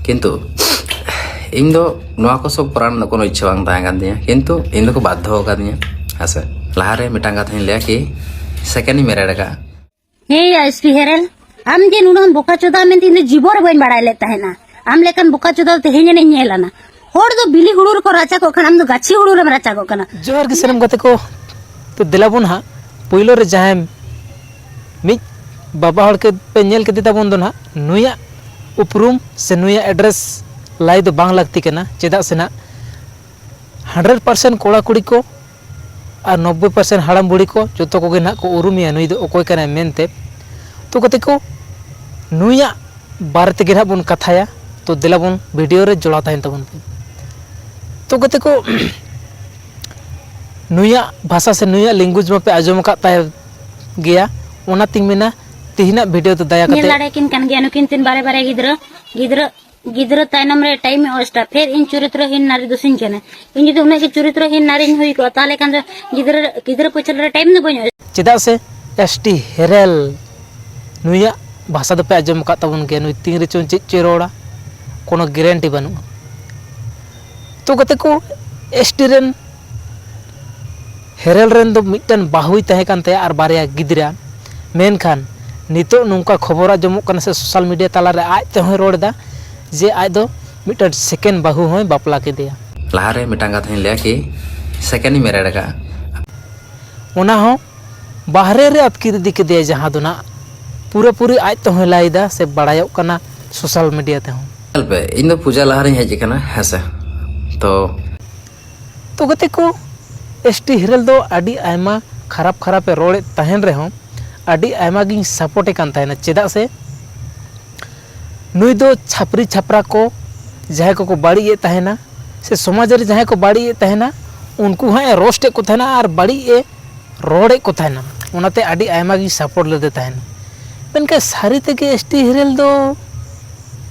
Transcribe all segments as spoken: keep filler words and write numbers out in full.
ᱠᱤᱱᱛᱩ ᱤᱧ ᱫᱚ ᱱᱚᱣᱟ ᱠᱚ ᱥᱚᱵ ᱠᱚᱨᱟᱣ ᱨᱮᱱᱟᱜ ᱠᱳᱱᱳ ᱤᱪᱪᱷᱟᱹ ᱵᱟᱝ ᱛᱟᱦᱮᱸ ᱠᱟᱱ ᱛᱤᱧᱟᱹ, ᱠᱤᱱᱛᱩ ᱤᱧ ᱫᱚᱠᱚ ᱵᱟᱫᱽᱫᱷᱚ ᱟᱠᱟᱫᱤᱧᱟ᱾ ᱦᱮᱸᱥᱮ, ᱞᱟᱦᱟᱨᱮ ᱢᱤᱫᱴᱟᱝ ᱠᱟᱛᱷᱟᱧ ᱞᱟᱹᱭᱟ ᱠᱤ, ᱥᱮᱠᱮᱱᱰ ᱤᱧ ᱢᱮᱨᱮᱰ ᱟᱠᱟᱫᱼᱟ᱾ ᱦᱮᱸ ᱭᱟ ᱮᱥ ᱯᱤ ᱦᱮᱨᱮᱞ, ᱟᱢ ᱡᱮ ᱱᱩᱱᱟᱹᱜ ᱮᱢ ᱵᱚᱠᱟ ᱪᱚᱫᱟ ᱢᱮᱱᱛᱮ ᱤᱧ ᱫᱚ ᱡᱤᱵᱚᱱ ᱨᱮ ᱵᱟᱹᱧ ᱵᱟᱲᱟᱭ ᱞᱮᱫ ᱛᱟᱦᱮᱱᱟ᱾ ᱟᱢ ᱞᱮᱠᱟᱱ ᱵᱚᱠᱟ ᱪᱚᱫᱟ ᱫᱚ ᱛᱮᱦᱮᱧ ᱟᱹᱱᱤᱡ ᱧᱮᱞ ᱟᱱᱟ᱾ ᱦᱚᱲ ᱫᱚ ᱵᱤᱞᱤ ᱦᱩᱲᱩ ᱨᱮᱠᱚ ᱨᱟᱪᱟᱜᱚᱜ ᱠᱟᱱᱟ, ᱟᱢ ᱫᱚ ᱜᱟᱹᱪᱷᱤ ᱦᱩᱲᱩ ᱨᱮᱢ ᱨᱟᱪᱟᱜᱚᱜ ᱠᱟᱱᱟ᱾ ᱡᱚᱦᱟᱨ ᱜᱮ ᱥᱟᱱᱟᱢ ᱜᱟᱛᱮ ᱠᱚ᱾ ᱛᱚ ᱫᱮᱞᱟ ᱵᱚᱱ ᱦᱟᱸᱜ ᱯᱳᱭᱞᱳ ᱨᱮ ᱡᱟᱦᱟᱸᱭ ᱢᱤᱫ ᱵᱟᱵᱟ ᱦᱚᱲ ᱠᱚ ᱯᱮ ᱧᱮᱞ ᱠᱮᱫᱮ ᱛᱟᱵᱚᱱ ᱫᱚ ᱱᱟᱦᱟᱜ, ᱱᱩᱭᱟᱜ ᱩᱯᱨᱩᱢ ᱥᱮ ᱱᱩᱭᱟᱜ ᱮᱰᱨᱮᱥ ᱞᱟᱹᱭ ᱫᱚ ᱵᱟᱝ ᱞᱟᱹᱠᱛᱤ ᱠᱟᱱᱟ᱾ ᱪᱮᱫᱟᱜ ᱥᱮ ᱱᱟᱜ ᱦᱟᱱᱰᱨᱮᱰ ᱯᱟᱨᱥᱮᱱᱴ ᱠᱚᱲᱟ ᱠᱩᱲᱤ ᱠᱚ ᱟᱨ ᱱᱚᱵᱵᱳᱭ ᱯᱟᱨᱥᱮᱱᱴ ᱦᱟᱲᱟᱢ ᱵᱩᱲᱦᱤ ᱠᱚ ᱡᱚᱛᱚ ᱠᱚᱜᱮ ᱱᱟᱦᱟᱜ ᱠᱚ ᱩᱨᱩᱢᱮᱭᱟ ᱱᱩᱭ ᱫᱚ ᱚᱠᱚᱭ ᱠᱟᱱᱟᱭ ᱢᱮᱱᱛᱮ᱾ ᱛᱚ ᱜᱟᱛᱮ ᱠᱚ, ᱱᱩᱭᱟᱜ ᱵᱟᱨᱮ ᱛᱮᱜᱮ ᱱᱟᱦᱟᱜ ᱵᱚᱱ ᱠᱟᱛᱷᱟᱭᱟ᱾ ᱛᱚ ᱫᱮᱞᱟ ᱵᱚᱱ ᱵᱷᱤᱰᱤᱭᱳ ᱨᱮ ᱡᱚᱲᱟᱣ ᱛᱟᱦᱮᱱ ᱛᱟᱵᱚᱱ ᱯᱮ᱾ ᱛᱚ ᱜᱟᱛᱮ ᱠᱚ, ᱱᱩᱭᱟᱜ ᱵᱷᱟᱥᱟ ᱥᱮ ᱱᱩᱭᱟᱜ ᱞᱮᱝᱜᱩᱭᱮᱡᱽ ᱢᱟᱯᱮ ᱟᱸᱡᱚᱢ ᱟᱠᱟᱫ ᱛᱟᱭ ᱜᱮᱭᱟ, ᱚᱱᱟᱛᱤᱧ ᱢᱮᱱᱟ ᱛᱮᱦᱮᱧᱟᱜ ᱵᱷᱤᱰᱤᱭᱳ ᱫᱚ ᱫᱟᱭᱟ ᱧᱮᱞ ᱠᱟᱛᱮ ᱫᱟᱲᱮ ᱠᱤᱱ ᱠᱟᱱ ᱜᱮᱭᱟ ᱱᱩᱠᱤᱱ ᱛᱤᱱ ᱵᱟᱨᱮ ᱵᱟᱨᱮ ᱜᱤᱫᱽᱨᱟᱹ, ᱜᱤᱫᱽᱨᱟᱹ, ᱜᱤᱫᱽᱨᱟᱹ ᱛᱟᱭᱱᱚᱢ ᱨᱮ ᱴᱟᱭᱤᱢ ᱮ ᱚᱥᱴᱟ, ᱯᱷᱮᱨ ᱤᱧ ᱪᱚᱨᱤᱛᱨᱚ ᱦᱤᱱ ᱱᱟᱨᱤ ᱫᱩᱥᱤᱧ ᱠᱟᱱᱟ᱾ ᱤᱧ ᱡᱩᱫᱤ ᱩᱱᱟᱹᱜ ᱜᱮ ᱪᱚᱨᱤᱛᱨᱚ ᱦᱤᱱ ᱱᱟᱨᱤᱧ ᱦᱩᱭ ᱠᱚᱜᱼᱟ, ᱛᱟᱦᱚᱞᱮ ᱠᱷᱟᱱ ᱫᱚ ᱜᱤᱫᱽᱨᱟᱹ, ᱜᱤᱫᱽᱨᱟᱹ ᱯᱟᱹᱪᱷᱟᱞ ᱨᱮ ᱴᱟᱭᱤᱢ ᱫᱚ ᱵᱟᱹᱧ ᱚᱥᱴᱟ᱾ ᱪᱮᱫᱟᱜ ᱥᱮ ᱮᱥ ᱴᱤ ᱦᱮᱨᱮᱞ ᱱᱩᱭᱟᱜ ᱵᱷᱟᱥᱟ ᱫᱚᱯᱮ ᱟᱸᱡᱚᱢ ᱟᱠᱟᱫ ᱛᱟᱵᱚᱱ ᱜᱮᱭᱟ, ᱱᱩᱭ ᱛᱤᱱ ᱨᱮᱪᱚᱝ ᱪᱮᱫ ᱪᱚᱭ ᱨᱚᱲᱟ, ᱠᱳᱱᱳ ᱜᱮᱨᱮᱱᱴᱤ ᱵᱟᱹᱱᱩᱜᱼᱟ᱾ ᱛᱚ ᱜᱟᱛᱮ ᱠᱚ, ᱮᱥ ᱴᱤ ᱨᱮᱱ ᱦᱮᱨᱮᱞ ᱨᱮᱱ ᱫᱚ ᱢᱤᱫᱴᱮᱱ ᱵᱟᱹᱦᱩᱭ ᱛᱟᱦᱮᱸ ᱠᱟᱱ ᱛᱟᱭᱟ ᱟᱨ ᱵᱟᱨᱭᱟ ᱜᱤᱫᱽᱨᱟᱹ᱾ ᱢᱮᱱᱠᱷᱟᱱ ᱱᱤᱛᱚᱜ ᱱᱚᱝᱠᱟ ᱠᱷᱚᱵᱚᱨ ᱟᱸᱡᱚᱢᱚᱜ ᱠᱟᱱᱟ ᱥᱮ ᱥᱳᱥᱟᱞ ᱢᱤᱰᱤᱭᱟ ᱛᱟᱞᱟᱨᱮ ᱟᱡ ᱛᱮᱦᱚᱸᱭ ᱨᱚᱲ ᱮᱫᱟ ᱡᱮ ᱟᱡ ᱫᱚ ᱢᱤᱫᱴᱮᱱ ᱥᱮᱠᱮᱱᱰ ᱵᱟᱹᱦᱩ ᱦᱚᱸᱭ ᱵᱟᱯᱞᱟ ᱠᱮᱫᱮᱭᱟ᱾ ᱞᱟᱦᱟᱨᱮ ᱢᱤᱫᱴᱟᱝ ᱠᱟᱛᱷᱟᱧ ᱞᱟᱹᱭᱟ ᱠᱤ, ᱥᱮᱠᱮᱱᱰ ᱤᱧ ᱢᱮᱨᱮᱰ ᱟᱠᱟᱫᱼᱟ᱾ ᱚᱱᱟ ᱦᱚᱸ ᱵᱟᱦᱨᱮ ᱨᱮ ᱟᱹᱛᱠᱤᱨ ᱤᱫᱤ ᱠᱮᱫᱮᱭᱟ, ᱡᱟᱦᱟᱸ ᱫᱚ ᱱᱟᱜ ᱯᱩᱨᱟᱹᱯᱩᱨᱤ ᱟᱡ ᱛᱮᱦᱚᱸᱭ ᱞᱟᱹᱭ ᱮᱫᱟ ᱥᱮ ᱵᱟᱲᱟᱭᱚᱜ ᱠᱟᱱᱟ ᱥᱳᱥᱟᱞ ᱢᱤᱰᱤᱭᱟ ᱛᱮᱦᱚᱸ᱾ ᱧᱮᱞ ᱯᱮ, ᱤᱧ ᱫᱚ ᱯᱩᱡᱟ ᱞᱟᱦᱟᱨᱤᱧ ᱦᱮᱡ ᱟᱠᱟᱱᱟ, ᱦᱮᱸ ᱥᱮ? ᱛᱚ ᱛᱚ ᱜᱟᱛᱮ ᱠᱚ, ᱮᱥ ᱴᱤ ᱦᱤᱨᱮᱞ ᱫᱚ ᱟᱹᱰᱤ ᱟᱭᱢᱟ ᱠᱷᱟᱨᱟᱯ ᱠᱷᱟᱨᱟᱯ ᱮ ᱨᱚᱲᱮᱫ ᱛᱟᱦᱮᱱ ᱨᱮᱦᱚᱸ ᱟᱹᱰᱤ ᱟᱭᱢᱟ ᱜᱤᱧ ᱥᱟᱯᱳᱨᱴ ᱮ ᱠᱟᱱ ᱛᱟᱦᱮᱱᱟ᱾ ᱪᱮᱫᱟᱜ ᱥᱮ ᱱᱩᱭ ᱫᱚ ᱪᱷᱟᱯᱨᱤ ᱪᱷᱟᱯᱨᱟ ᱠᱚ ᱡᱟᱦᱟᱸᱭ ᱠᱚᱠᱚ ᱵᱟᱹᱲᱤᱡ ᱮᱫ ᱛᱟᱦᱮᱱᱟ ᱥᱮ ᱥᱚᱢᱟᱡᱽ ᱨᱮ ᱡᱟᱦᱟᱸᱭ ᱠᱚ ᱵᱟᱹᱲᱤᱡ ᱮᱫ ᱛᱟᱦᱮᱱᱟ, ᱩᱱᱠᱩ ᱦᱚᱸ ᱮ ᱨᱳᱥᱴ ᱮᱫ ᱠᱚ ᱛᱟᱦᱮᱱᱟ ᱟᱨ ᱵᱟᱹᱲᱤᱡ ᱮ ᱨᱚᱲᱮᱫ ᱠᱚ ᱛᱟᱦᱮᱱᱟ᱾ ᱚᱱᱟᱛᱮ ᱟᱹᱰᱤ ᱟᱭᱢᱟ ᱜᱤᱧ ᱥᱟᱯᱳᱨᱴ ᱞᱮᱫᱮ ᱛᱟᱦᱮᱱᱟ᱾ ᱢᱮᱱᱠᱷᱟᱱ ᱥᱟᱹᱨᱤ ᱛᱮᱜᱮ ᱮᱥ ᱴᱤ ᱦᱤᱨᱮᱞ ᱫᱚ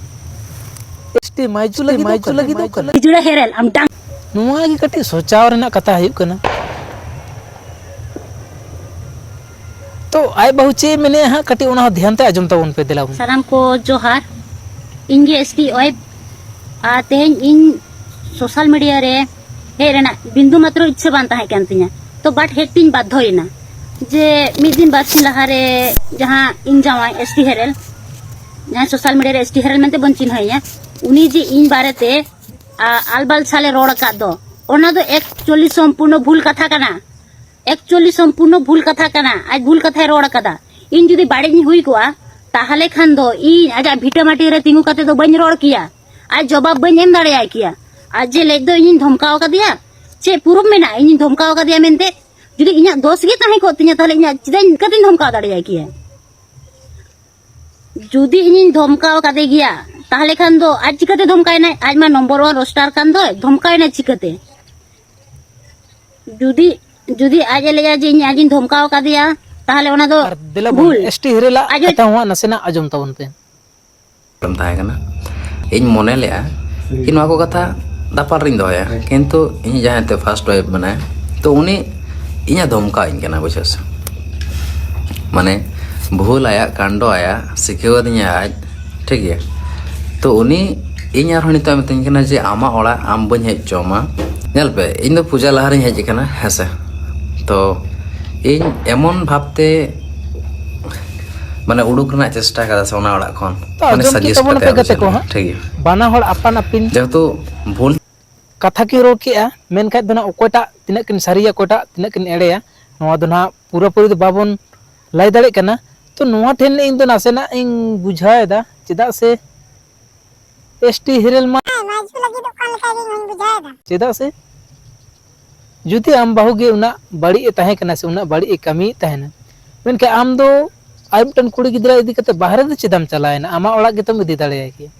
ᱮᱥ ᱴᱤ ᱢᱟᱭᱡᱩ ᱞᱟᱹᱜᱤᱫᱚᱜ ᱠᱟᱱᱟ᱾ ᱢᱟᱭᱡᱩ ᱞᱟᱹᱜᱤᱫᱚᱜ ᱠᱟᱱᱟ᱾ ᱡᱩᱲᱟ ᱦᱮᱨᱮᱞ, ᱟᱢ ᱰᱟᱝ᱾ ᱱᱚᱣᱟ ᱜᱮ ᱠᱟᱹᱴᱤᱡ ᱥᱚᱪᱟᱣ ᱨᱮᱱᱟᱜ ᱠᱟᱛᱷᱟ ᱦᱩᱭᱩᱜ ᱠᱟᱱᱟ᱾ ᱛᱚ ᱟᱡ ᱵᱟᱹᱦᱩ ᱪᱮᱫ ᱮ ᱢᱮᱱᱮᱫᱼᱟ ᱦᱟᱸᱜ, ᱠᱟᱹᱴᱤᱡ ᱚᱱᱟ ᱦᱚᱸ ᱫᱷᱮᱭᱟᱱ ᱛᱮ ᱟᱸᱡᱚᱢ ᱛᱟᱵᱚᱱ ᱯᱮ, ᱫᱮᱞᱟ ᱵᱚᱱ᱾ ᱥᱟᱱᱟᱢ ᱠᱚ ᱡᱚᱦᱟᱨ᱾ ᱤᱧ ᱜᱮ ᱮᱥ ᱴᱤ ᱚᱭᱮᱵ, ᱟᱨ ᱛᱮᱦᱮᱧ ᱤᱧ ᱥᱳᱥᱟᱞ ᱢᱤᱰᱤᱭᱟ ᱨᱮ ᱦᱮᱡ ᱨᱮᱱᱟᱜ ᱵᱤᱱᱫᱩ ᱢᱟᱛᱨᱚ ᱤᱪᱪᱷᱟᱹ ᱵᱟᱝ ᱛᱟᱦᱮᱸ ᱠᱟᱱ ᱛᱤᱧᱟᱹ᱾ ᱛᱚ but ᱦᱮᱡ ᱛᱤᱧ ᱵᱟᱫᱽᱫᱷᱚᱭᱮᱱᱟ᱾ ᱡᱮ ᱢᱤᱫ ᱫᱤᱱ ᱵᱟᱨᱥᱤᱧ ᱞᱟᱦᱟᱨᱮ ᱡᱟᱦᱟᱸ ᱤᱧ ᱡᱟᱶᱟᱭ ᱮᱥ ᱴᱤ ᱦᱮᱨᱮᱞ, ᱡᱟᱦᱟᱸᱭ ᱥᱳᱥᱟᱞ ᱢᱤᱰᱤᱭᱟ ᱨᱮ ᱮᱥ ᱴᱤ ᱦᱮᱨᱮᱞ ᱢᱮᱱᱛᱮ ᱵᱚᱱ ᱪᱤᱱᱦᱟᱹᱭᱮᱭᱟ, ᱩᱱᱤ ᱡᱮ ᱤᱧ ᱵᱟᱨᱮᱛᱮ ᱟ, ᱟᱞᱵᱟᱞ ᱪᱷᱟᱞᱮ ᱨᱚᱲ ᱟᱠᱟᱫ ᱫᱚ, ᱚᱱᱟ ᱫᱚ ᱮᱠᱪᱩᱭᱮᱞᱤ ᱥᱚᱢᱯᱩᱨᱱᱚ ᱵᱷᱩᱞ ᱠᱟᱛᱷᱟ ᱠᱟᱱᱟ᱾ ᱮᱠᱪᱩᱭᱮᱞᱤ ᱥᱚᱢᱯᱩᱨᱱᱚ ᱵᱷᱩᱞ ᱠᱟᱛᱷᱟ ᱠᱟᱱᱟ᱾ ᱟᱡ ᱵᱷᱩᱞ ᱠᱟᱛᱷᱟᱭ ᱨᱚᱲ ᱟᱠᱟᱫᱟ᱾ ᱤᱧ ᱡᱩᱫᱤ ᱵᱟᱹᱲᱤᱡ ᱤᱧ ᱦᱩᱭ ᱠᱚᱜᱼᱟ, ᱛᱟᱦᱚᱞᱮ ᱠᱷᱟᱱ ᱫᱚ ᱤᱧ ᱟᱡᱟᱜ ᱵᱷᱤᱴᱟᱹ ᱢᱟᱹᱴᱤ ᱨᱮ ᱛᱤᱸᱜᱩ ᱠᱟᱛᱮ ᱫᱚ ᱵᱟᱹᱧ ᱨᱚᱲ ᱠᱮᱭᱟ᱾ ᱟᱡ ᱡᱚᱵᱟᱵ ᱵᱟᱹᱧ ᱮᱢ ᱫᱟᱲᱮᱭᱟᱭ ᱠᱮᱭᱟ᱾ ᱟᱡ ᱡᱮ ᱞᱟᱹᱭ ᱫᱚ ᱤᱧᱤᱧ ᱫᱷᱚᱢᱠᱟᱣ ᱟᱠᱟᱫᱮᱭᱟ, ᱪᱮᱫ ᱯᱩᱨᱩᱵ ᱢᱮᱱᱟᱜᱼᱟ ᱤᱧᱤᱧ ᱫᱷᱚᱢᱠᱟᱣ ᱟᱠᱟᱫᱮᱭᱟ ᱢᱮᱱᱛᱮ? ᱡᱩᱫᱤ ᱤᱧᱟᱹᱜ ᱫᱳᱥ ᱜᱮ ᱛᱟᱦᱮᱸ ᱠᱚᱜ ᱛᱤᱧᱟ, ᱛᱟᱦᱚᱞᱮ ᱤᱧᱟᱹᱜ ᱪᱮᱫᱟᱜ ᱤᱧ ᱪᱤᱠᱟᱹᱛᱤᱧ ᱫᱷᱚᱢᱠᱟᱣ ᱫᱟᱲᱮᱭᱟᱭ ᱠᱮᱭᱟ? ᱡᱩᱫᱤ ᱤᱧᱤᱧ ᱫᱷᱚᱢᱠᱟᱣ ᱠᱟᱫᱮ ᱜᱮᱭᱟ, ᱛᱟᱦᱚᱞᱮ ᱠᱷᱟᱱ ᱫᱚ ᱟᱡ ᱪᱤᱠᱟᱹᱛᱮ ᱫᱷᱚᱢᱠᱟᱭᱮᱱᱟᱭ? ᱟᱡ ᱢᱟ ᱱᱚᱢᱵᱚᱨ ᱳᱣᱟᱱ ᱨᱳᱥᱴᱟᱨ ᱠᱟᱱ ᱫᱚᱭ, ᱫᱷᱚᱢᱠᱟᱣᱮᱱᱟᱭ ᱪᱤᱠᱟᱹᱛᱮ? ᱡᱩᱫᱤ, ᱡᱩᱫᱤ ᱟᱡ ᱮ ᱞᱟᱹᱭᱟ ᱡᱮ ᱤᱧ ᱟᱡᱤᱧ ᱫᱷᱚᱢᱠᱟᱣ ᱠᱟᱫᱮᱭᱟ, ᱛᱟᱦᱚᱞᱮ ᱚᱱᱟ ᱫᱚ ᱟᱨ ᱫᱮᱞᱟ ᱵᱚᱱ, ᱵᱷᱩᱞ᱾ ᱮᱥ ᱴᱤ ᱦᱤᱨᱮᱞᱟᱜ ᱟᱡ ᱦᱚᱸ ᱠᱟᱛᱷᱟ ᱦᱚᱸ ᱦᱟᱸᱜ ᱱᱟᱥᱮᱱᱟᱜ ᱟᱸᱡᱚᱢ ᱛᱟᱵᱚᱱ ᱯᱮ᱾ ᱛᱟᱦᱮᱸ ᱠᱟᱱᱟ᱾ ᱤᱧ ᱢᱚᱱᱮ ᱞᱮᱜᱼᱟ ᱠᱤ ᱱᱚᱣᱟ ᱠᱚ ᱠᱟᱛᱷᱟ ᱫᱟᱯᱟᱞ ᱨᱤᱧ ᱫᱚᱦᱚᱭᱟ, ᱠᱤᱱᱛᱩ ᱤᱧ ᱡᱟᱦᱟᱸᱭ ᱛᱮ ᱯᱷᱟᱥᱴ ᱣᱟᱭᱤᱯ ᱢᱮᱱᱟᱭᱟ, ᱛᱚ ᱩᱱᱤ ᱤᱧᱮ ᱫᱷᱚᱢᱠᱟᱣᱤᱧ ᱠᱟᱱᱟ, ᱵᱩᱡᱷᱟᱹᱣ ᱥᱮ᱾ ᱢᱟᱱᱮ ᱵᱷᱩᱞ ᱟᱭᱟᱜ, ᱠᱟᱱᱰᱚ ᱟᱭᱟᱜ, ᱥᱤᱠᱷᱟᱹᱣᱟᱫᱤᱧᱟ ᱟᱡ, ᱴᱷᱤᱠ ᱜᱮᱭᱟ᱾ ᱛᱚ ᱩᱱᱤ ᱤᱧ ᱟᱨᱦᱚᱸ ᱱᱤᱛᱚᱜ ᱮ ᱢᱤᱛᱟᱹᱧ ᱠᱟᱱᱟ ᱡᱮ ᱟᱢᱟᱜ ᱚᱲᱟᱜ ᱟᱢ ᱵᱟᱹᱧ ᱦᱮᱡ ᱦᱚᱪᱚᱣᱟᱢᱟ᱾ ᱧᱮᱞ ᱯᱮ, ᱤᱧ ᱫᱚ ᱯᱩᱡᱟ ᱞᱟᱦᱟ ᱨᱤᱧ ᱦᱮᱡ ᱟᱠᱟᱱᱟ, ᱦᱮᱸ ᱥᱮ᱾ ᱛᱚ ᱤᱧ ᱮᱢᱚᱱ ᱵᱷᱟᱵᱽᱛᱮ ᱢᱟᱱᱮ ᱩᱰᱩᱠ ᱨᱮᱱᱟᱜ ᱪᱮᱥᱴᱟ ᱠᱟᱫᱟ ᱥᱮ ᱚᱱᱟ ᱚᱲᱟᱜ ᱠᱷᱚᱱ, ᱛᱚ ᱢᱟᱱᱮ ᱟᱸᱡᱚᱢ ᱠᱮᱫ suggest ᱛᱟᱵᱚᱱ ᱠᱟᱛᱮ ᱟᱯᱮ ᱟᱹᱜᱩ ᱜᱟᱛᱮ ᱥᱮᱫ ᱠᱚ ᱞᱮᱱᱟ, ᱦᱟᱸᱜ᱾ ᱴᱷᱤᱠ ᱜᱮᱭᱟ᱾ ᱵᱟᱱᱟ ᱦᱚᱲ ᱟᱯᱟᱱ ᱟᱹᱯᱤᱱ ᱡᱮᱦᱮᱛᱩ ᱵᱷᱩᱞ ᱠᱟᱛᱷᱟ ᱠᱤᱱ ᱨᱚᱲ ᱠᱮᱜᱼᱟ, ᱢᱮᱱᱠᱷᱟᱡ ᱫᱚ ᱱᱟᱦᱟᱜ ᱚᱠᱚᱭᱴᱟᱜ ᱛᱤᱱᱟᱹᱜ ᱠᱤᱱ ᱥᱟᱹᱨᱤᱭᱟ, ᱚᱠᱚᱭᱴᱟᱜ ᱛᱤᱱᱟᱹᱜ ᱠᱤᱱ ᱮᱲᱮᱭᱟ, ᱱᱚᱣᱟ ᱫᱚ ᱱᱟᱦᱟᱜ ᱯᱩᱨᱟᱹᱯᱩᱨᱤ ᱫᱚ ᱵᱟᱵᱚᱱ ᱞᱟᱹᱭ ᱫᱟᱲᱮᱭᱟᱜ ᱠᱟᱱᱟ᱾ ᱛᱚ ᱱᱚᱣᱟ ᱴᱷᱮᱱ ᱤᱧ ᱫᱚ ᱱᱟᱥᱮᱱᱟᱜ ᱤᱧ ᱵᱩᱡᱷᱟᱹᱣ ᱮᱫᱟ, ᱪᱮᱫᱟᱜ ᱥᱮ ᱮᱥ ᱴᱤ ᱦᱤᱨᱮᱞ ᱢᱟ ᱦᱮᱸ, ᱱᱚᱣᱟ ᱡᱩᱛ ᱞᱟᱹᱜᱤᱫᱚᱜ ᱠᱟᱱ ᱞᱮᱠᱟ ᱜᱮ ᱤᱧ ᱦᱚᱧ ᱵᱩᱡᱷᱟᱹᱣ ᱮᱫᱟ᱾ ᱪᱮᱫᱟᱜ ᱥᱮ ᱡᱩᱫᱤ ᱟᱢ ᱵᱟᱹᱦᱩ ᱜᱮ ᱩᱱᱟᱹᱜ ᱵᱟᱹᱲᱤᱡ ᱮ ᱛᱟᱦᱮᱸ ᱠᱟᱱᱟ ᱥᱮ ᱩᱱᱟᱹᱜ ᱵᱟᱹᱲᱤᱡ ᱮ ᱠᱟᱹᱢᱤᱭᱮᱫ ᱛᱟᱦᱮᱱᱟ, ᱢᱮᱱᱠᱷᱟᱱ ᱟᱢ ᱫᱚ ᱟᱨ ᱢᱤᱫᱴᱮᱱ ᱠᱩᱲᱤ ᱜᱤᱫᱽᱨᱟᱹ ᱤᱫᱤ ᱠᱟᱛᱮ ᱵᱟᱦᱨᱮ ᱫᱚ ᱪᱮᱫᱟᱜ ᱮᱢ ᱪᱟᱞᱟᱣᱮᱱᱟ? ᱟᱢᱟᱜ ᱚᱲᱟᱜ ᱜᱮᱛᱚᱢ ᱤᱫᱤ ᱫᱟᱲᱮᱭᱟᱭ ᱠᱮᱭᱟ᱾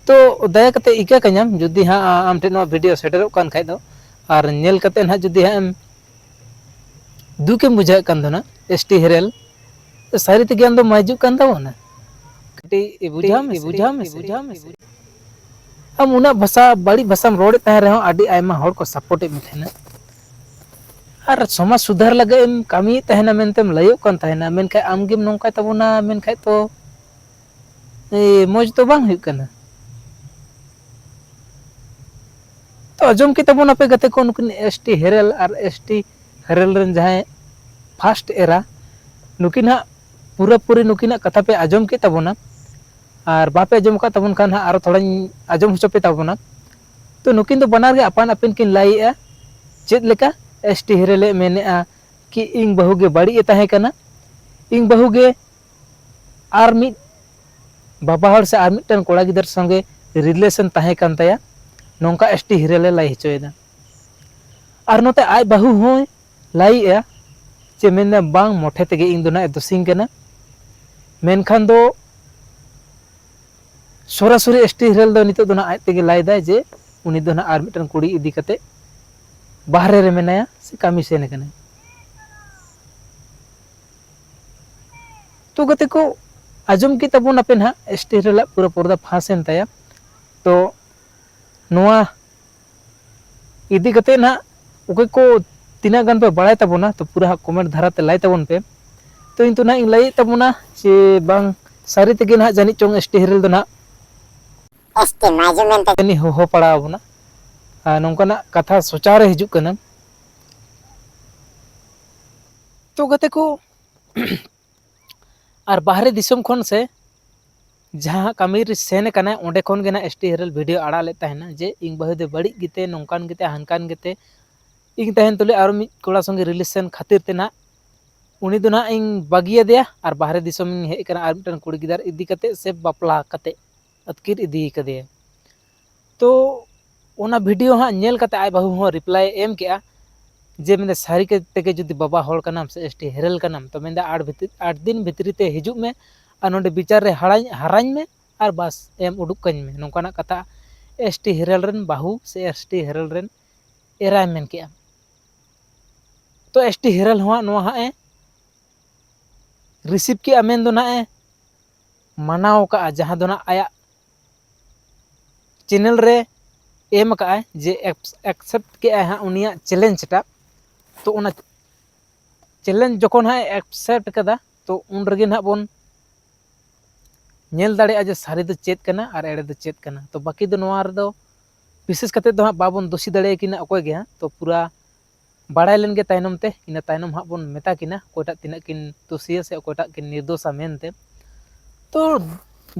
ᱛᱚ ᱫᱟᱭᱟ ᱠᱟᱛᱮ ᱤᱠᱟᱹ ᱠᱟᱹᱧᱟᱢ, ᱡᱩᱫᱤ ᱦᱟᱸᱜ ᱟᱢ ᱴᱷᱮᱱ ᱱᱚᱣᱟ ᱵᱷᱤᱰᱤᱭᱳ ᱥᱮᱴᱮᱨᱚᱜ ᱠᱟᱱ ᱠᱷᱟᱡ ᱫᱚ, ᱟᱨ ᱧᱮᱞ ᱠᱟᱛᱮ ᱦᱟᱸᱜ ᱡᱩᱫᱤ ᱦᱟᱸᱜ ᱮᱢ ᱫᱩᱠᱮᱢ ᱵᱩᱡᱷᱟᱹᱣᱮᱫ ᱠᱟᱱ ᱛᱟᱦᱮᱱᱟ ᱮᱥ ᱴᱤ ᱦᱤᱨᱮᱞ, ᱥᱟᱹᱨᱤ ᱛᱮᱜᱮ ᱟᱢ ᱫᱚᱢ ᱦᱤᱡᱩᱜ ᱠᱟᱱ ᱛᱟᱵᱚᱱᱟ? ᱠᱟᱹᱴᱤᱡ ᱵᱩᱡᱷᱟᱹᱣ ᱢᱮᱥᱮ, ᱵᱩᱡᱷᱟᱹᱣ ᱢᱮᱥᱮ, ᱵᱩᱡᱷᱟᱹᱣ ᱢᱮᱥᱮ᱾ ᱟᱢ ᱩᱱᱟᱹᱜ ᱵᱷᱟᱥᱟ, ᱵᱟᱹᱲᱤᱡ ᱵᱷᱟᱥᱟᱢ ᱨᱚᱲᱮᱫ ᱛᱟᱦᱮᱸ ᱨᱮᱦᱚᱸ ᱟᱹᱰᱤ ᱟᱭᱢᱟ ᱦᱚᱲ ᱠᱚ ᱥᱟᱯᱳᱨᱴᱮᱫ ᱢᱮ ᱛᱟᱦᱮᱱᱟ᱾ ᱟᱨ ᱥᱚᱢᱟᱡᱽ ᱥᱩᱫᱷᱟᱹᱨ ᱞᱟᱹᱜᱤᱫ ᱮᱢ ᱠᱟᱹᱢᱤᱭᱮᱫ ᱛᱟᱦᱮᱱᱟ ᱢᱮᱱᱛᱮᱢ ᱞᱟᱹᱭᱚᱜ ᱠᱟᱱ ᱛᱟᱦᱮᱱᱟ, ᱢᱮᱱᱠᱷᱟᱱ ᱟᱢ ᱜᱮᱢ ᱱᱚᱝᱠᱟᱭ ᱛᱟᱵᱚᱱᱟ, ᱢᱮᱱᱠᱷᱟᱡ ᱛᱚ ᱢᱚᱡᱽ ᱫᱚ ᱵᱟᱝ ᱦᱩᱭᱩᱜ ᱠᱟᱱᱟ᱾ ᱛᱚ ᱟᱸᱡᱚᱢ ᱠᱮᱫ ᱛᱟᱵᱚᱱᱟᱯᱮ ᱜᱟᱛᱮ ᱠᱚ, ᱱᱩᱠᱤᱱ ᱮᱥ ᱴᱤ ᱦᱮᱨᱮᱞ ᱟᱨ ᱮᱥ ᱴᱤ ᱦᱮᱨᱮᱞ ᱨᱮᱱ ᱡᱟᱦᱟᱸᱭ ᱯᱷᱟᱥᱴ ᱮᱨᱟ, ᱱᱩᱠᱤᱱ ᱦᱟᱸᱜ ᱯᱩᱨᱟᱹᱯᱩᱨᱤ ᱱᱩᱠᱤᱱᱟᱜ ᱠᱟᱛᱷᱟ ᱯᱮ ᱟᱸᱡᱚᱢ ᱠᱮᱫ ᱛᱟᱵᱚᱱᱟ᱾ ᱟᱨ ᱵᱟᱯᱮ ᱟᱸᱡᱚᱢ ᱟᱠᱟᱫ ᱛᱟᱵᱚᱱ ᱠᱷᱟᱱ ᱦᱟᱸᱜ ᱟᱨᱚ ᱛᱷᱚᱲᱟᱧ ᱟᱸᱡᱚᱢ ᱦᱚᱪᱚ ᱯᱮ ᱛᱟᱵᱚᱱᱟ᱾ ᱛᱚ ᱱᱩᱠᱤᱱ ᱫᱚ ᱵᱟᱱᱟᱨ ᱜᱮ ᱟᱯᱟᱱ ᱟᱹᱯᱤᱱ ᱠᱤᱱ ᱞᱟᱹᱭᱮᱜᱼᱟ᱾ ᱪᱮᱫ ᱞᱮᱠᱟ? ᱮᱥ ᱴᱤ ᱦᱮᱨᱮᱞᱮ ᱢᱮᱱᱮᱜᱼᱟ ᱠᱤ ᱤᱧ ᱵᱟᱹᱦᱩ ᱜᱮ ᱵᱟᱹᱲᱤᱡ ᱮ ᱛᱟᱦᱮᱸ ᱠᱟᱱᱟ, ᱤᱧ ᱵᱟᱹᱦᱩ ᱜᱮ ᱟᱨ ᱢᱤᱫ ᱵᱟᱵᱟ ᱦᱚᱲ ᱥᱮ ᱟᱨ ᱢᱤᱫᱴᱮᱱ ᱠᱚᱲᱟ ᱜᱤᱫᱟᱹᱨ ᱥᱚᱸᱜᱮ ᱨᱤᱞᱮᱥᱚᱱ ᱛᱟᱦᱮᱸ ᱠᱟᱱ ᱛᱟᱭᱟ, ᱱᱚᱝᱠᱟ ᱮᱥ ᱴᱤ ᱦᱤᱨᱟᱹᱞᱮ ᱞᱟᱹᱭ ᱦᱚᱪᱚᱭᱮᱫᱟ᱾ ᱟᱨ ᱱᱚᱛᱮ ᱟᱡ ᱵᱟᱹᱦᱩ ᱦᱚᱸᱭ ᱞᱟᱹᱭᱮᱜᱼᱟ ᱡᱮ ᱢᱮᱱᱫᱟ, "ᱵᱟᱝ, ᱢᱚᱴᱷᱮ ᱛᱮᱜᱮ ᱤᱧ ᱫᱚ ᱱᱟᱜ ᱮ ᱫᱳᱥᱤᱧ ᱠᱟᱱᱟ᱾" ᱢᱮᱱᱠᱷᱟᱱ ᱫᱚ ᱥᱚᱨᱟᱥᱚᱨᱤ ᱮᱥ ᱴᱤ ᱦᱤᱨᱟᱹᱞ ᱫᱚ ᱱᱤᱛᱚᱜ ᱫᱚ ᱱᱟᱜ ᱟᱡ ᱛᱮᱜᱮ ᱞᱟᱹᱭ ᱫᱟᱭ ᱡᱮ ᱩᱱᱤ ᱫᱚ ᱱᱟᱜ ᱟᱨ ᱢᱤᱫᱴᱮᱱ ᱠᱩᱲᱤ ᱤᱫᱤ ᱠᱟᱛᱮ ᱵᱟᱦᱨᱮ ᱨᱮ ᱢᱮᱱᱟᱭᱟ ᱥᱮ ᱠᱟᱹᱢᱤ ᱥᱮᱱ ᱠᱟᱱᱟᱭ᱾ ᱛᱚ ᱜᱟᱛᱮ ᱠᱚ, ᱟᱸᱡᱚᱢ ᱠᱮᱫ ᱛᱟᱵᱚᱱ ᱟᱯᱮ ᱱᱟᱦᱟᱜ ᱮᱥ ᱴᱤ ᱦᱤᱨᱟᱹᱞᱟᱜ ᱯᱩᱨᱟᱹ ᱯᱚᱨᱫᱟ ᱯᱷᱟᱸᱥ ᱮᱱ ᱛᱟᱭᱟ᱾ ᱛᱚ ᱱᱚᱣᱟ ᱤᱫᱤ ᱠᱟᱛᱮ ᱱᱟᱦᱟᱜ ᱚᱠᱚᱭ ᱠᱚ ᱛᱤᱱᱟᱹᱜ ᱜᱟᱱ ᱯᱮ ᱵᱟᱲᱟᱭ ᱛᱟᱵᱚᱱᱟ, ᱛᱚ ᱯᱩᱨᱟᱹ ᱦᱟᱸᱜ ᱠᱚᱢᱮᱱᱴ ᱫᱷᱟᱨᱟ ᱛᱮ ᱞᱟᱹᱭ ᱛᱟᱵᱚᱱ ᱯᱮ᱾ ᱛᱚ ᱤᱧ ᱫᱚ ᱱᱟᱦᱟᱜ ᱤᱧ ᱞᱟᱹᱭᱮᱫ ᱛᱟᱵᱚᱱᱟ ᱡᱮ ᱵᱟᱝ, ᱥᱟᱹᱨᱤ ᱛᱮᱜᱮ ᱱᱟᱦᱟᱜ ᱡᱟᱹᱱᱤᱡ ᱪᱚᱝ ᱮᱥ ᱴᱤ ᱦᱤᱨᱟᱹᱞ ᱫᱚ ᱱᱟᱦᱟᱜ ᱮᱥ ᱴᱤ ᱢᱟᱹᱡᱷᱤ ᱢᱮᱱᱛᱮ ᱡᱟᱹᱱᱤᱡ ᱦᱚᱦᱚ ᱯᱟᱲᱟᱣ ᱟᱵᱚᱱᱟ᱾ ᱟᱨ ᱱᱚᱝᱠᱟᱱᱟᱜ ᱠᱟᱛᱷᱟ ᱥᱚᱪᱟᱣ ᱨᱮ ᱦᱤᱡᱩᱜ ᱠᱟᱱᱟ᱾ ᱛᱚ ᱜᱟᱛᱮ ᱠᱚ, ᱟᱨ ᱵᱟᱦᱨᱮ ᱫᱤᱥᱚᱢ ᱠᱷᱚᱱ ᱥᱮ ᱡᱟᱦᱟᱸ ᱠᱟᱹᱢᱤ ᱨᱮ ᱥᱮᱱ ᱟᱠᱟᱱᱟᱭ, ᱚᱸᱰᱮ ᱠᱷᱚᱱ ᱜᱮ ᱱᱟᱜ ᱮᱥ ᱴᱤ ᱦᱤᱨᱟᱹᱞ ᱵᱷᱤᱰᱤᱭᱳ ᱟᱲᱟᱜ ᱞᱮᱫ ᱛᱟᱦᱮᱱᱟ ᱡᱮ ᱤᱧ ᱵᱟᱹᱦᱩ ᱫᱚ ᱵᱟᱹᱲᱤᱡ ᱜᱮᱛᱮ, ᱱᱚᱝᱠᱟᱱ ᱜᱮᱛᱮ, ᱦᱟᱱᱠᱟᱱ ᱜᱮᱛᱮ, ᱤᱧ ᱛᱟᱦᱮᱱ ᱛᱩᱞᱩᱡ ᱟᱨᱚ ᱢᱤᱫ ᱠᱚᱲᱟ ᱥᱚᱸᱜᱮ ᱨᱤᱞᱮᱥᱚᱱ ᱠᱷᱟᱹᱛᱤᱨ ᱛᱮ ᱱᱟᱜ ᱩᱱᱤ ᱫᱚ ᱱᱟᱜ ᱤᱧ ᱵᱟᱹᱜᱤᱭᱟᱫᱮᱭᱟ ᱟᱨ ᱵᱟᱦᱨᱮ ᱫᱤᱥᱚᱢ ᱤᱧ ᱦᱮᱡ ᱟᱠᱟᱱᱟ ᱟᱨ ᱢᱤᱫᱴᱮᱱ ᱠᱩᱲᱤ ᱜᱤᱫᱟᱹᱨ ᱤᱫᱤ ᱠᱟᱛᱮ ᱥᱮ ᱵᱟᱯᱞᱟ ᱠᱟᱛᱮ ᱟᱹᱛᱠᱤᱨ ᱤᱫᱤ ᱠᱟᱫᱮᱭᱟ᱾ ᱛᱚ ᱚᱱᱟ ᱵᱷᱤᱰᱤᱭᱳ ᱦᱟᱸᱜ ᱧᱮᱞ ᱠᱟᱛᱮ ᱟᱡ ᱵᱟᱹᱦᱩ ᱦᱚᱸ ᱨᱤᱯᱞᱟᱭ ᱮ ᱮᱢ ᱠᱮᱜᱼᱟ ᱡᱮ ᱢᱮᱱᱫᱟ, "ᱥᱟᱹᱨᱤ ᱛᱮᱜᱮ ᱡᱩᱫᱤ ᱵᱟᱵᱟ ᱦᱚᱲ ᱠᱟᱱᱟᱢ ᱥᱮ ᱮᱥ ᱴᱤ ᱦᱮᱨᱮᱞ ᱠᱟᱱᱟᱢ, ᱛᱚ ᱢᱮᱱᱫᱟ ᱟᱴ ᱵᱷᱤᱛᱤᱨ, ᱟᱴ ᱫᱤᱱ ᱵᱷᱤᱛᱨᱤ ᱛᱮ ᱦᱤᱡᱩᱜ ᱢᱮ ᱟᱨ ᱱᱚᱰᱮ ᱵᱤᱪᱟᱨ ᱨᱮ ᱦᱟᱨᱟᱧ, ᱦᱟᱨᱟᱧ ᱢᱮ ᱟᱨ ᱵᱟᱥ ᱮᱢ ᱩᱰᱩᱠ ᱠᱟᱹᱧ ᱢᱮ᱾" ᱱᱚᱝᱠᱟᱱᱟᱜ ᱠᱟᱛᱷᱟ ᱮᱥ ᱴᱤ ᱦᱮᱨᱮᱞ ᱨᱮᱱ ᱵᱟᱹᱦᱩ ᱥᱮ ᱮᱥ ᱴᱤ ᱦᱮᱨᱮᱞ ᱨᱮᱱ ᱮᱨᱟᱭ ᱢᱮᱱ ᱠᱮᱜᱼᱟ᱾ ᱛᱚ ᱮᱥ ᱴᱤ ᱦᱮᱨᱮᱞ ᱦᱚᱸ ᱦᱟᱸᱜ ᱱᱚᱣᱟ ᱦᱟᱸᱜ ᱮ ᱨᱤᱥᱤᱵᱷ ᱠᱮᱜᱼᱟ, ᱢᱮᱱ ᱫᱚ ᱱᱟᱜ ᱮ ᱢᱟᱱᱟᱣ ᱠᱟᱜᱼᱟ, ᱡᱟᱦᱟᱸ ᱫᱚ ᱱᱟᱜ ᱟᱭᱟᱜ ᱪᱮᱱᱮᱞ ᱨᱮ ᱮᱢ ᱠᱟᱜᱼᱟᱭ ᱡᱮ ᱮᱠᱥᱮᱯᱴ ᱠᱮᱜᱼᱟᱭ ᱦᱟᱸᱜ ᱩᱱᱤᱭᱟᱜ ᱪᱮᱞᱮᱧᱡᱽ ᱴᱟᱜ᱾ ᱛᱚ ᱚᱱᱟ ᱪᱮᱞᱮᱧᱡᱽ ᱡᱚᱠᱷᱚᱱ ᱦᱟᱸᱜ ᱮ ᱮᱠᱥᱮᱯᱴ ᱠᱟᱫᱟ, ᱛᱚ ᱩᱱ ᱨᱮᱜᱮ ᱱᱟᱦᱟᱜ ᱵᱚᱱ ᱧᱮᱞ ᱫᱟᱲᱮᱭᱟᱜᱼᱟ ᱡᱮ ᱥᱟᱹᱨᱤ ᱫᱚ ᱪᱮᱫ ᱠᱟᱱᱟ ᱟᱨ ᱮᱲᱮ ᱫᱚ ᱪᱮᱫ ᱠᱟᱱᱟ᱾ ᱛᱚ ᱵᱟᱹᱠᱤ ᱫᱚ ᱱᱚᱣᱟ ᱨᱮᱫᱚ ᱵᱤᱥᱮᱥ ᱠᱟᱛᱮ ᱫᱚ ᱦᱟᱸᱜ ᱵᱟᱵᱚᱱ ᱫᱳᱥᱤ ᱫᱟᱲᱮᱭᱟᱠᱤᱱᱟ ᱚᱠᱚᱭ ᱜᱮ ᱦᱟᱸᱜ᱾ ᱛᱚ ᱯᱩᱨᱟ ᱵᱟᱲᱟᱭ ᱞᱮᱱ ᱜᱮ ᱛᱟᱭᱱᱚᱢ ᱛᱮ, ᱤᱱᱟᱹ ᱛᱟᱭᱱᱚᱢ ᱦᱟᱸᱜ ᱵᱚᱱ ᱢᱮᱛᱟ ᱠᱤᱱᱟ ᱚᱠᱚᱭᱴᱟᱜ ᱛᱤᱱᱟᱹᱜ ᱠᱤᱱ ᱫᱳᱥᱤᱭᱟ ᱥᱮ ᱚᱠᱚᱭᱴᱟᱜ ᱠᱤᱱ ᱱᱤᱨᱫᱳᱥᱟ ᱢᱮᱱᱛᱮ᱾ ᱛᱚ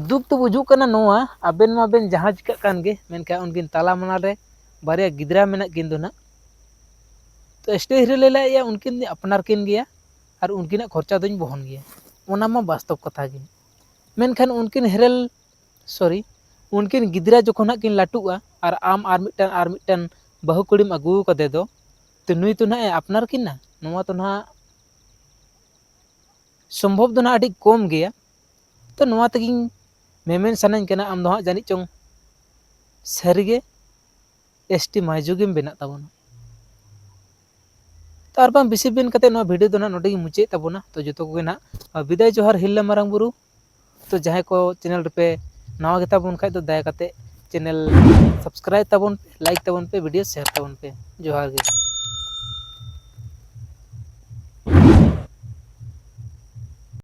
ᱫᱩᱠ ᱫᱚ ᱵᱩᱡᱩᱜ ᱠᱟᱱᱟ ᱱᱚᱣᱟ, ᱟᱵᱮᱱ ᱢᱟᱵᱮᱱ ᱡᱟᱦᱟᱸ ᱪᱤᱠᱟᱹᱜ ᱠᱟᱱ ᱜᱮ, ᱢᱮᱱᱠᱷᱟᱱ ᱩᱱᱠᱤᱱ ᱛᱟᱞᱟ ᱢᱟᱞᱟ ᱨᱮ ᱵᱟᱨᱭᱟ ᱜᱤᱫᱽᱨᱟᱹ ᱢᱮᱱᱟᱜ ᱠᱤᱱ ᱫᱚ ᱱᱟᱜ᱾ ᱛᱚ ᱥᱴᱮᱡᱽ ᱨᱮ ᱞᱟᱹᱭ ᱞᱮᱫᱼᱟ ᱩᱱᱠᱤᱱ ᱫᱚ ᱟᱯᱱᱟᱨ ᱠᱤᱱ ᱜᱮᱭᱟ ᱟᱨ ᱩᱱᱠᱤᱱᱟᱜ ᱠᱷᱚᱨᱪᱟ ᱫᱚᱧ ᱵᱚᱦᱚᱱ ᱜᱮᱭᱟ, ᱚᱱᱟ ᱢᱟ ᱵᱟᱥᱛᱚᱵ ᱠᱟᱛᱷᱟ ᱜᱮ᱾ ᱢᱮᱱᱠᱷᱟᱱ ᱩᱱᱠᱤᱱ ᱦᱮᱨᱮᱞ, ᱥᱚᱨᱤ, ᱩᱱᱠᱤᱱ ᱜᱤᱫᱽᱨᱟᱹ ᱡᱚᱠᱷᱚᱱ ᱦᱟᱸᱜ ᱠᱤᱱ ᱞᱟᱹᱴᱩᱜᱼᱟ ᱟᱨ ᱟᱢ ᱟᱨ ᱢᱤᱫᱴᱟᱝ, ᱟᱨ ᱢᱤᱫᱴᱟᱝ ᱵᱟᱹᱦᱩ ᱠᱩᱲᱤᱢ ᱟᱹᱜᱩ ᱟᱠᱟᱫᱮ ᱫᱚ, ᱛᱚ ᱱᱩᱭ ᱛᱚ ᱱᱟᱦᱟᱜ ᱮ ᱟᱯᱱᱟᱨ ᱠᱤᱱᱟ, ᱱᱚᱣᱟ ᱛᱚ ᱱᱟᱦᱟᱜ ᱥᱚᱢᱵᱷᱚᱵ ᱫᱚ ᱱᱟᱦᱟᱜ ᱟᱹᱰᱤ ᱠᱚᱢ ᱜᱮᱭᱟ᱾ ᱛᱚ ᱱᱚᱣᱟ ᱛᱮᱜᱮᱧ ᱢᱮᱢᱮᱱ ᱥᱟᱱᱟᱧ ᱠᱟᱱᱟ, ᱟᱢ ᱫᱚ ᱦᱟᱸᱜ ᱡᱟᱹᱱᱤᱡ ᱪᱚᱝ ᱥᱟᱹᱨᱤᱜᱮ ᱮᱥ ᱴᱤ ᱢᱟᱹᱭᱡᱩ ᱜᱮᱢ ᱵᱮᱱᱟᱜ ᱛᱟᱵᱚᱱᱟ᱾ ᱛᱚ ᱟᱨ ᱵᱟᱝ ᱵᱮᱥᱤ ᱵᱤᱱ ᱠᱟᱛᱮ ᱱᱚᱣᱟ ᱵᱷᱤᱰᱤᱭᱳ ᱫᱚ ᱱᱟᱦᱟᱜ ᱱᱚᱰᱮ ᱜᱮᱧ ᱢᱩᱪᱟᱹᱫ ᱛᱟᱵᱚᱱᱟ᱾ ᱛᱚ ᱡᱚᱛᱚ ᱠᱚᱜᱮ ᱱᱟᱦᱟᱜ ᱵᱤᱫᱟᱹᱭ ᱡᱚᱦᱟᱨ, ᱦᱤᱨᱞᱟᱹ ᱢᱟᱨᱟᱝ ᱵᱩᱨᱩ᱾ ᱛᱚ ᱡᱟᱦᱟᱸᱭ ᱠᱚ ᱪᱮᱱᱮᱞ ᱨᱮᱯᱮ ᱱᱟᱣᱟ ᱜᱮᱛᱟ ᱵᱚᱱ ᱠᱷᱟᱡ ᱫᱚ ᱫᱟᱭᱟ ᱠᱟᱛᱮ ᱪᱮᱱᱮᱞ ᱥᱟᱵᱥᱠᱨᱟᱭᱤᱵ ᱛᱟᱵᱚᱱ ᱯᱮ, ᱞᱟᱭᱤᱠ ᱛᱟᱵᱚᱱ ᱯᱮ, ᱵᱷᱤᱰᱤᱭᱳ ᱥᱮᱭᱟᱨ ᱛᱟᱵᱚᱱ ᱯᱮ᱾ ᱡᱚᱦᱟᱨ ᱜᱮ᱾